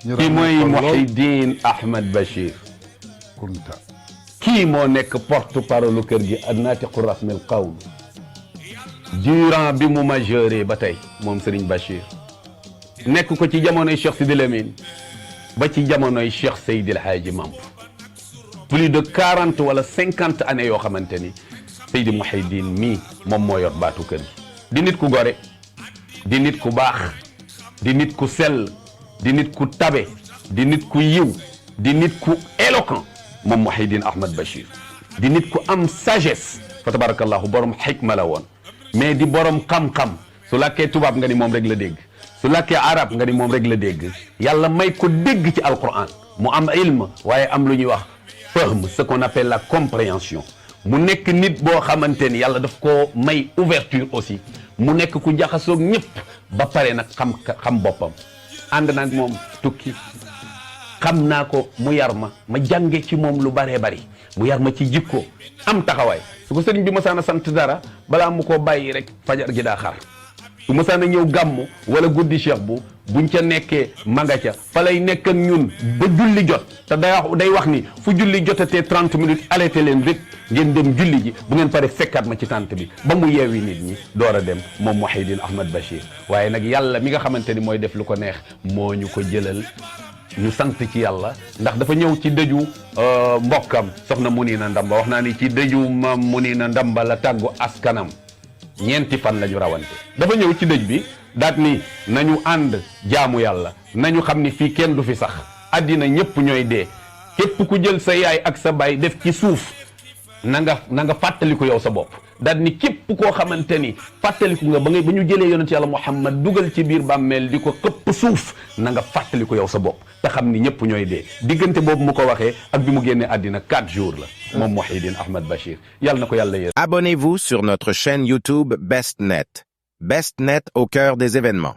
kii mooy Mouhidine Ahmed Bachir Kunta. kii moo nekk porte parole kër gi ak naatiqu rasmil qawm durant bi mu majeure ba tey moom Serigne Bachir nekk ko ci jamonoy Cheikh Sidi Lamine ba ci jamonoy Cheikh Seydi El Hadji Mamp plus de 40 wala 50 années yoo xamante ni Seydi Mouhidine mii moom moo yor baatu kër gi di nit ku gore di nit ku baax di nit ku sell di nit ku tabe di nit ku yiw di nit ku éloquent moom Mouhidine Ahmed Bachir di nit ku am sagesse fa tabarakallahu borom xikma la woon mais di borom xam-xam su làkkee tubaab nga ni moom rek la dégg su làkkee arab nga ni moom rek la dégg yàlla may ko dégg ci alquran mu am ilm waaye am lu ñuy wax fahm ce qu'on appelle la compréhension mu nekk nit boo xamante ni yàlla daf ko may ouverture aussi mu nekk ku jaxasoog ñëpp ba pare nag xam boppam ànd naag moom tukki xam naa ko mu yar ma jànge ci moom lu baree bari mu yar ma ci jikko am taxawaay su ko sëriñ bi mësaan a sant dara balaa mu ko bàyyi rek fajar gi daa xar su mësaan a ñëw gàmmu wala guddi cheikh buñ ca nekkee manga ca fa lay nekk ak ñun ba julli jot te day wax ni fu julli jotatee 30 minutes arrêté leen rek ngeen dem julli ji bu ngeen pare fekkaat ma ci tànt bi ba mu yeewi nit ñi door a dem moom Mouhidine Ahmed Bachir waaye nag yàlla mi nga xamante ni mooy def lu ko neex moo ñu ko jëlal ñu sant ci yàlla ndax dafa ñëw ci dëju mbokkam soxna Munina Ndamba wax naa ni ci dëju ma Munina Ndamba la tàggu askanam ñeenti fan la ñu rawante dafa ñëw ci dëj bi daat ni nañu ànd jaamu yàlla nañu xam ni fii kenn du fi sax addina ñëpp ñooy dee képp ku jël sa yaay ak sa baay def ci suuf na nga fàttaliku yow sa bopp daat ni képp koo xamante ni fàttaliku nga ba ñu jëlee yonent yàlla Muhammad dugal ci biir bàmmeel di ko këpp suuf na nga fàttaliku yow sa bopp te xam ni ñëpp ñooy dee diggante boobu mu ko waxee ak bi mu génnee àddina 4 jours la moom Mouhidine Ahmed Bachir yàlla na ko yàlla yéen. Abonnez-vous sur notre chaîne YouTube BestNet. BestNet au cœur des événements.